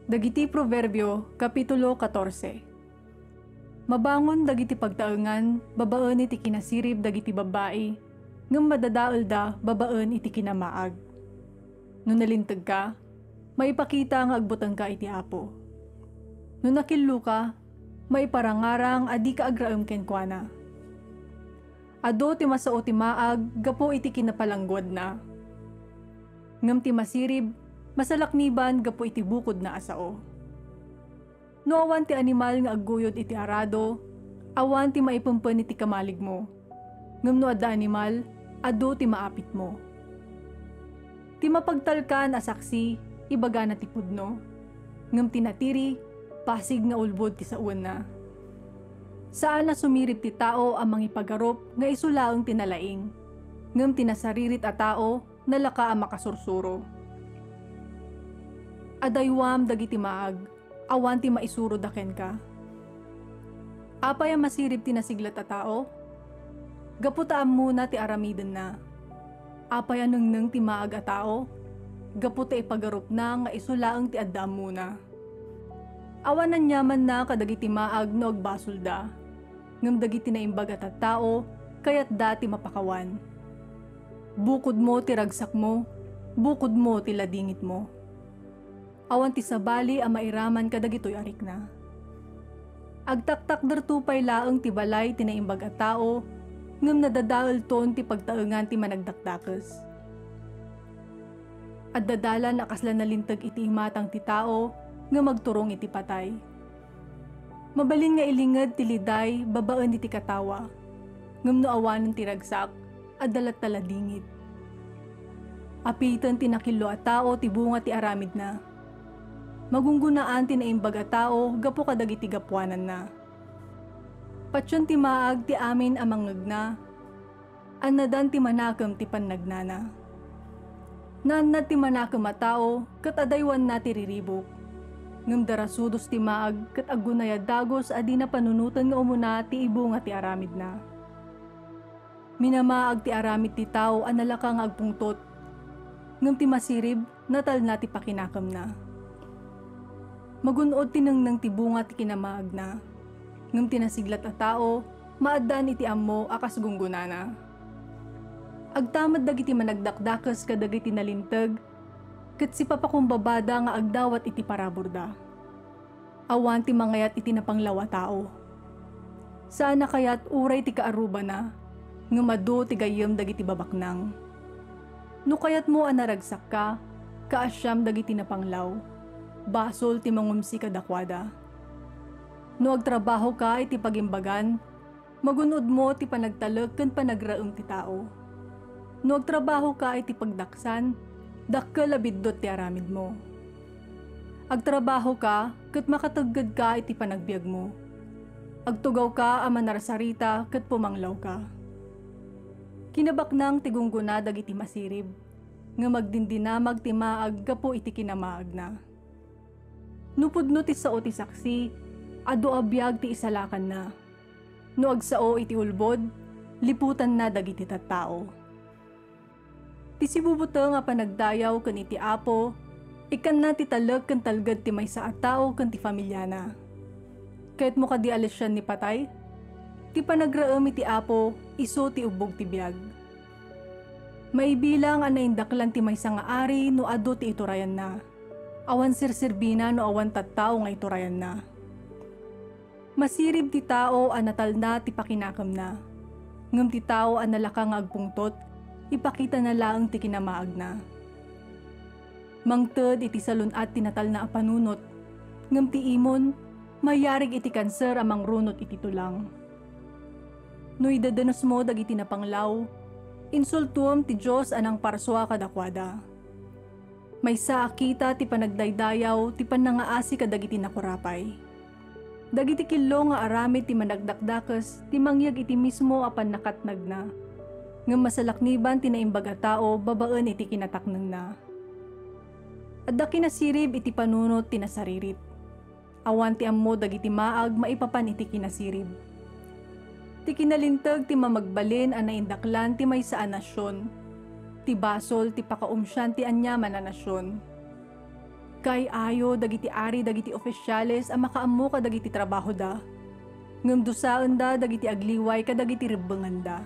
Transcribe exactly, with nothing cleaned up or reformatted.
Dagiti Proverbio, Kapitulo katorse. Mabangon dagiti pagtaengan babaen iti kinasirib dagiti babbai, ngem madadaelda babaen iti kinamaag. No nalintegka, maipakita nga agbutengka iti Apo. No nakilloka, maiparangarang a dika agraem kenkuana. Adu ti masao ti maag gapu iti kinapalangguadna, ngem ti masirib, masalakniban gapu iti bukodna a sao. No awan ti animal nga agguyod iti arado, awan ti maipempen iti kamaligmo, ngem no adda animal, adu ti maapitmo. Ti mapagtalkan a saksi, ibagana ti pudno, ngem ti natiri, pasig nga ulbod ti sawenna. Saan a sumirib ti tao a mangipagarup nga isu laeng ti nalaing, ngem ti nasaririt a tao nalaka a makasursuro. Adaywam dagiti maag, awan ti maisuroda kenka. Apay a masirib ti nasiglat a tao? Gapu ta ammona ti aramidenna. Apay a nengneng ti maag a tao? Gapu ta ipagarupna nga isu laeng ti adda ammona. Awan aniamanna kadagiti maag no agbasolda, ngem dagiti naimbag a tattao, kayatda ti mapakawan. Bukodmo ti ragsakmo, bukodmo ti ladingitmo. Awan ti sabali a mairaman kadagitoy a rikna. Agtaktakderto pay laeng ti balay ti naimbag a tao, ngem nadadaelton ti pagtaengan ti managdakdakes. Adda dalan a kasla nalinteg iti imatang ti tao, ngem agturong iti patay. Mabalin nga ilinged ti liday babaen iti katawa, ngem no awanen ti ragsak, adda latta ladingit. Apiten ti nakillo a tao ti bunga ti aramidna. Magunggonaan ti naimbag a tao gapu kadagiti gapuananna. Patien ti maag ti amin a mangngegna, annadan ti manakem ti pannagnana. Naannad ti manakem a tao ket adaywanna ti riribuk, ngem darasudos ti maag ket aggunay a dagus a dina panunoten nga umuna ti ibunga ti aramidna. Minamaag ti aramid ti tao a nalaka nga agpungtot, ngem ti masirib, natalna ti pakinakemna. Magun-od ti nengneng ti bunga ti kinamaagna, ngem ti nasiglat a tao, maaddaan iti ammo a kas gunggonana. Agtamed dagiti managdakdakes kadagiti nalinteg, ket sipapakumbabada nga agdawat iti paraburda. Awan ti mangayat iti napanglaw a tao. Saan a kayat uray ti kaarrubana, ngem adu ti gayyem dagiti babaknang. No kayatmo a naragsakka, kaasiam dagiti napanglaw. Basol ti mangumsi kadakuada. No agtrabahoka iti pagimbagan, magun-odmo ti panagtalek ken panagraem ti tao. No agtrabahoka iti pagdaksan, dakkel a biddut ti aramidmo. Agtrabahoka ket makateggedka iti panagbiagmo. Agtugawka a manarsarita ket pumanglawka. Kinabaknang ti gunggona dagiti masirib, ngem agdindinamag ti maag gapu iti kinamaagna. No pudno ti sao ti saksi, adu a biag ti isalakanna. No agsao iti ulbod, liputanna dagiti tattao. Ti sibubuteng a panagdayaw ken iti Apo, ikkanna ti talek ken talged ti maysa a tao ken ti familiana. Kayatmo kadi a lisian ni patay? Ti panagraem iti Apo, isu ti ubbog ti biag. Maibilang a naindaklan ti maysa nga ari no adu ti iturayanna. Awan serserbina no awan tattao nga iturayanna. Masirib ti tao a natalna ti pakinakemna, ngem ti tao a nalaka nga agpungtot, ipakitana laeng ti kinamaagna. Mangted iti salun-at ti natalna a panunot, ngem ti imon, mayarig iti kanser a mangrunot iti tulang. No idedenesmo dagiti napanglaw, insultuem ti Dios a nangparsua kadakuada. Maysa a kita ti panagdaydayaw ti pannangaasi kadagiti nakurapay. Dagiti killo nga aramid ti managdakdakes ti mangyeg iti mismo a pannakatnagna, ngem masalakniban ti naimbag a tao babaen iti kinataknengna. Adda kinasirib iti panunot ti nasaririt. Awan ti ammo dagiti maag maipapan iti kinasirib. Ti kinalinteg ti mamagbalin a naindaklan ti maysa a nasion. Ti basol ti pakaumsian ti aniaman a nasion. Kay-ayo dagiti ari dagiti ofisiales a makaammo kadagiti trabahoda, ngem dusaenda dagiti agliway kadagiti rebbengenda.